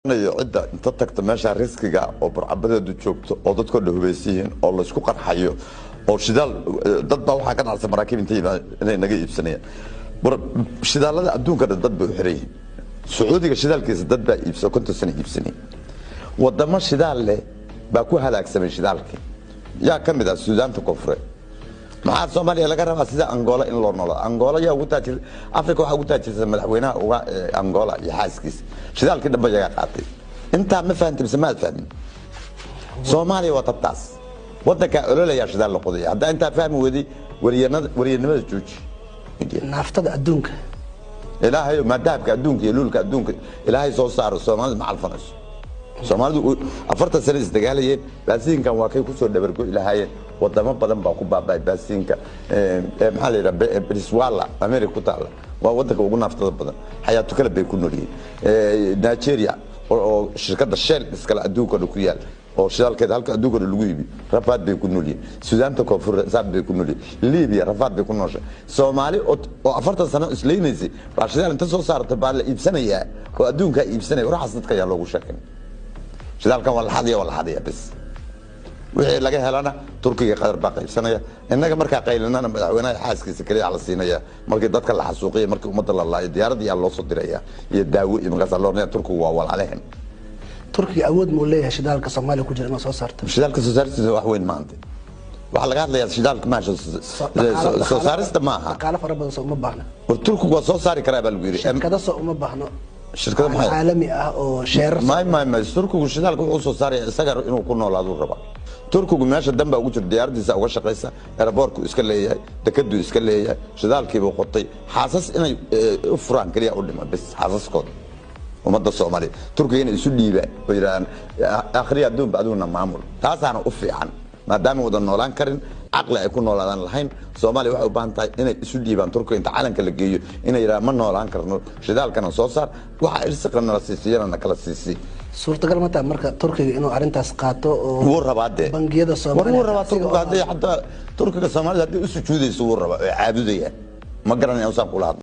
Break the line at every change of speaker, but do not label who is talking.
Cidda inta tagta meesha riskiga oo burcabadeedu joogto oo dadkoo dhan hubaysan yihiin oo laysku qarxayo oo shidaal, dad baa waxaa ka dhacsa maraakiib inta yimaadaan inay naga iibsanayaan. Shidaalada adduunka dhan dad bay u xiran yihiin. Sacuudiga shidaalkiisa dad baa iibsa, 50 sano iibsanaya. Wadamo shidaal leh baa ku halaagsamay shidaalkii. Yaa ka mid ah? Suudaanta Koonfureed. Maxaa Soomaaliya laga rabaa? Sida Angola in loo noolo. Angola yaa ugu taajir Africa? Waxaa ugu taajirsan madaxweynaha uga Angola iyo xaaskiisa. Shidaalkii dhanba iyagaa qaatay. Intaa ma fahamtay mise maad fahmin? Soomaaliya waa tabtaas, wadankaa ololayaa shidaal la qodaya. Haddaa intaa fahmi weeday, wariyanada wariyanimada jooji.
Naaftada adduunka.
Ilaahay maa dahabka adduunka iyo luulka adduunka Ilaahay soo saaro, Soomaalida ma calfanayso. Soomaalidu 40 sano isdagaalayeen. Baasiinkan waa kay kusoo dhabargo'i lahaayeen. Wadamo badan baa ku baaba'ay baasiinka. Maxaa la yidhaha, Venezuela, America ku taalla, waa wadanka ugu naaftada badan. Xayaatu kale bay ku nool yihiin. Nigeria oo shirkadda Shell iskale adduunka dhan ku yaal oo shidaalkeeda halka adduunka dhan lagu iibiyo, rafaad bay ku nool yihiin. Suudaanta Koonfur rafaad bay ku nool yihiin. Libiya rafaad bay ku nooshay. Soomaali oo 40 sano islaynaysay baa shidaal inta soo saarta baa la iibsanayaa oo adduunkaa iibsanaya. Warxaas dadka ayaa loogu sheekin. Shidaalkan waa la xadaya, waa la xadaya bis. Wixii laga helana Turkiga, Qatar baa qaybsanaya. Innaga markaa qaylinana, madaxweynaha xaaskiisa keliya la siinaya. Markii dadka la xasuuqiya, markii ummadda la laayo, diyaarad yaa loo soo diraya iyo daawo iyo markaasaa loo ornaya Turkigu waa walaalehen.
Turkiga awood muu leeyahay shidaalka Soomaaliya ku jira inuu soo saarto?
Shidaalka soo saaristiisa wax weyn maanta waxaa laga hadlayaa shidaalka maaha, soo saarista maaha.
Dhaqaale fara badan soo uma baahna?
War Turkigu waa soo saari karaa baa lagu yidhi.
Shirkado soo uma baahno?
Shirkado maxay?
Caalami ah oo sheerar.
May, Turkigu shidaalka wuxuu soo saaraya isaga inuu ku noolaaduu rabaa. Turkigu meesha dan baa ugu jira, diyaaradiisa uga shaqaysa, airportku iska leeyahay, dekaduu iska leeyahay, shidaalkiibuu qotay. Xaasas inay u furaan keliya u dhima bis, xaasaskooda ummadda Soomaaliya Turkiga inay isu dhiibaan oo yidhahdaan akhriya adduunba adiguna maamul, taasaana u fiican. Maadaama wada noolaan karin, caqli ay ku noolaadaan lahayn, Soomaaliya waxay u baahan tahay inay isu dhiibaan Turkiga inta calanka la geeyo, inay yidhahdaan ma noolaan karno, shidaalkana soo saar, waxa irsiqa nala siisiyana na kala siisii.
Suurtagal ma taha marka Turkiga inuu arrintaas qaato oo
Wuu rabaa dee.
bangiyada
War wuu
Soomaaliya
rabaa
asiga
Turkiga
oo
hadday xataa Turkiga Soomaalida hadday u sujuudayso, wuu rabaa oo caabudayaan. Ma garanaya usaan kula hadlo.